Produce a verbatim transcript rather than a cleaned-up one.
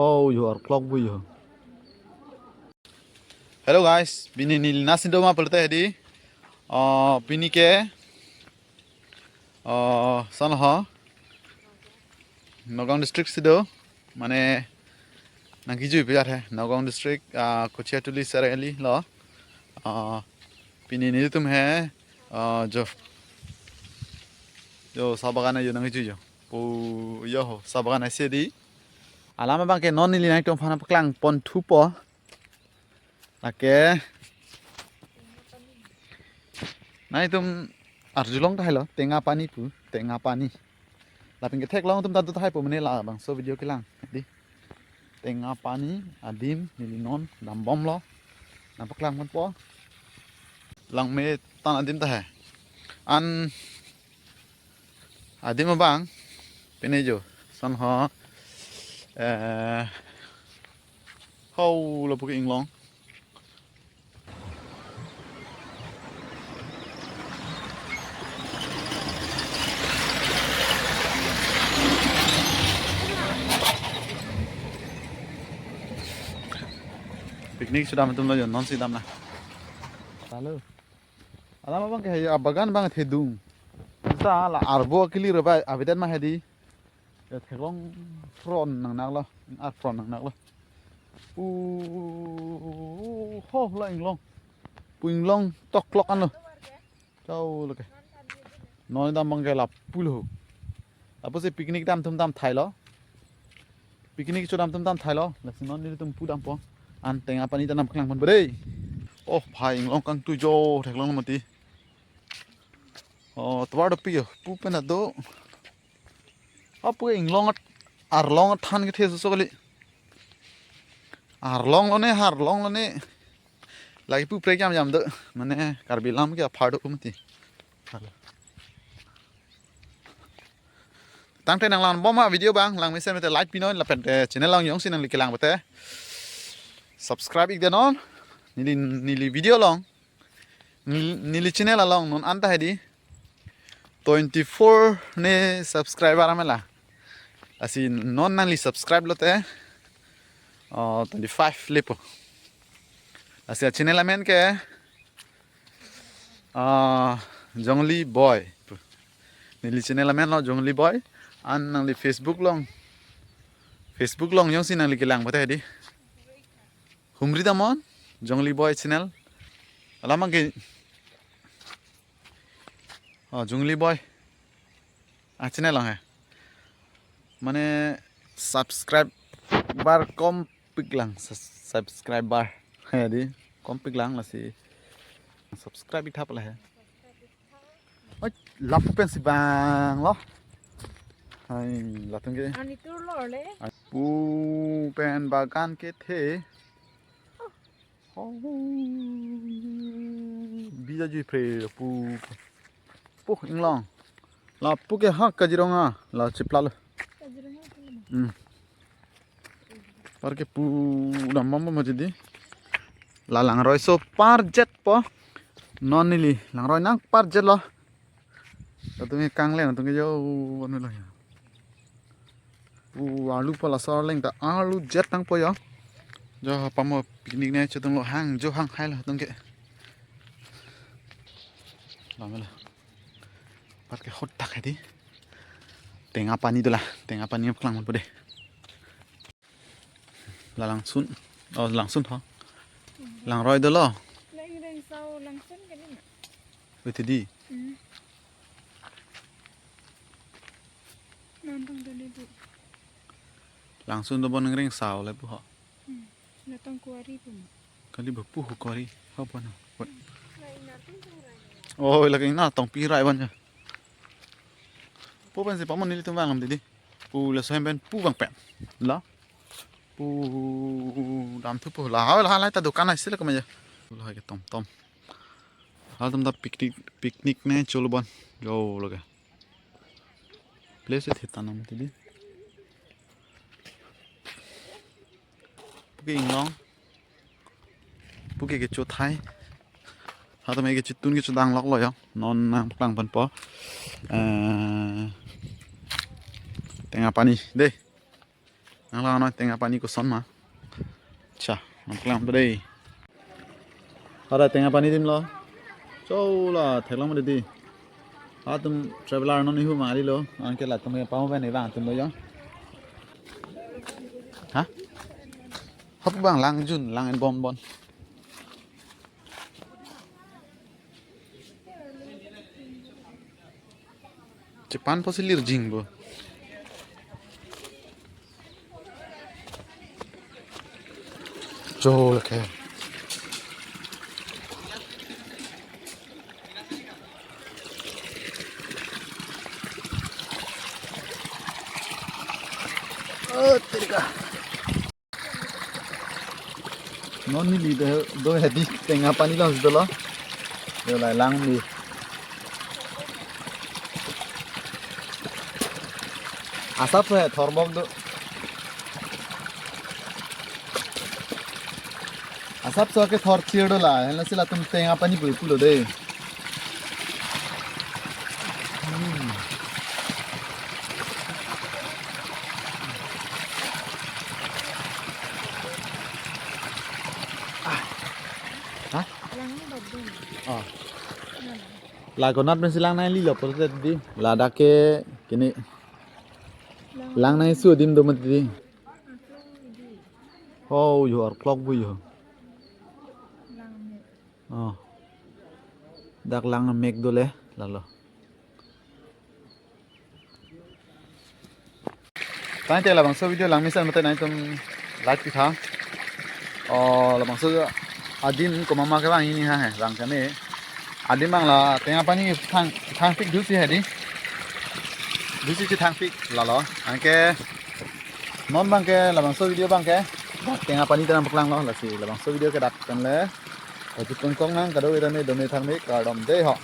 Oh, yo, arklok bu yo. Hello guys, pini neli nasi do ma pulote hedi. Oh, pini ke, oh, son ho. Nagaon district si do. Mane nangkijui pi jat he. Nagaon district, ah, Kochia Tuli Serali lo. Ah, pini nelitum he, ah, jo, jo sa bagan yo nangkijui yo. Pu yo ho, sa bagan isi di. Alam abang ke non neli nangtum aphan paklang pon thupo. Lake. Nangtum arjulong tahai lo, Tengapani pu, Tengapani. Lapen ketheklong atum ta do tahai po mane labangso video kelang. Di. Tengapani adim neli non dambomlo. Nangpaklang ponpo. Langme tan adim tahai. An adim abang pine jo. Son ho. Eh, hau lapu ke inglong. Picnic sudah betul lo jo, non si dam na. Halo. Alam abang ke ya bagan abang thedung. Sa la arbo kili roba abidan ma hedi. Ya theklong pron nang nak lo, ar pron nang nak lo. U ho la inglong. Pu inglong toklok an lo. Chau lo ke. Non dam abang ke lapu lo. Lapu si picnic dam atum dam thai lo. Picnic cho dam atum dam thai lo. Lasi non nelitum pu dampo. An Tengapani ta nangpaklang ponpo dei. Oh, phai inglong kangtu jo theklong mati. Oh, tovar do pi yo. Pu pen ado. Oh, pu inglong at, arlong athan kethe so so kali. Arlong lo ne, arlong lo ne. Lagi pu pre jam jam do. Mane Karbi lam ke aphar do mati. Tangte nanglang bom ma video abang, lang mesen mete like pinon, lapen te channel along jongsi nangli kelang pulote subscribe ik denon. Neli, neli video along, neli, neli channel along non anta hedi twenty-four ne subscriber amela. Lasi non nangli subscribe lote, oh, twenty-five lepo. Lasi channel amen ke, ah, Jongli Boy. Neli channel amen lo Jongli Boy. An nangli Facebook along, Facebook along jongsi nangli kelang pulote hedi. Humri damnon, Jongli Boy channel. Alam abang ke, oh, Jongli Boy. Ah, channel along he. Mane subscriber kompik lang, sus-, subscriber. Hedi, kompik lang lasi. Subscribe ik thap la he. Oi, lapu pensi bang lo. Hai, latum ke. Ani tur lo le. Pu pen bagan kethe. Oh. Bija jui pre pu. Pu inglong. Lapu ke ha Kaziranga la chipla lo. Kaziranga pu. Hmm. Par ke pu dam bom bom jadi. La langroi so parjet po. Non neli langroi nang parjet lo. Latum ke kangle, latum ke jo anu lo ya. U alu pala sar leng ta alu jet tangpo ya. Jo pamo picnic ne chetung lo hang jo hang hai lo latum ke. Lamela. Pat ke hot tak hedi. Tengapani dola, Tengapani paklang ponpo dei. La langsun. Oh, langsun ho. Langroi dolo. Lang reng sao langsun kali na. Wait di. Hmm. Nang tong dole bu. Langsun do bon reng sao le bu ho. Hmm. Natong kuari pun. Kali bu pu ho kuari. Ho bon. Wait. Lai na tong tong rai. Oh, lagi na tong pi rai bon ya. Pu pensi pamo nelitum vang lam didi. Pu laso hem pen pu vang pen. La. Pu dam thu pu la. Ha la lai ta dukan ai sila kama ya. La ke tom tom. Halatum ta picnic, picnic ne cholo bon. Jo lage. Place the tanam didi. Pu ke inglong. Pu ke kecho thai. Halatum ke chetun kecho dang lok lo yo. Non nangpaklang ponpo. Eh, Tengapani dei. Nang lang noi tenga pani koson ma. Cha, nang lang pe dei. Ada tenga pani adim lo. Chola theklong ma dei. Atum traveler non ihu mari lo. Anke latum ya pau ben ibang atum lo ya. Ha? Hap bang lang jun, lang en bom bon. Chepan posi lirjing bo. Chol ke. Oh, terika. Non neli do, do hedi tenga pani long si dolo. Yo lai lang ni. Asapso he thorbok do. Asapso ke thor chir do la. Hela sila tum tenga pani bui pulo de. Hmm. Ah. Ha? Lang ni badung. Oh. Lang. Lagonat pensi lang nangji lo pura dei. Ladak ke kini. Lang. Lang nangji adim do mati dei. Lang di. Oh, yo ar clock bu yo. Lang ni. Oh. Dak lang mek do le, lalo. Tangte labangso video lang mesen mate nangtum like pitha. Oh, labangso adim komat ma kevang hini ha he, bang keme. Adim bang la tenga pani thang, thangpik dusi hedi. Dusi si thangpik lalo. Anke non bang ke labangso video bang ke dak tenga pani tenang paklang lo lasi labangso video ke dak pen le. Pajut kongkong nang kado ida me dome thang me kardom dei ho.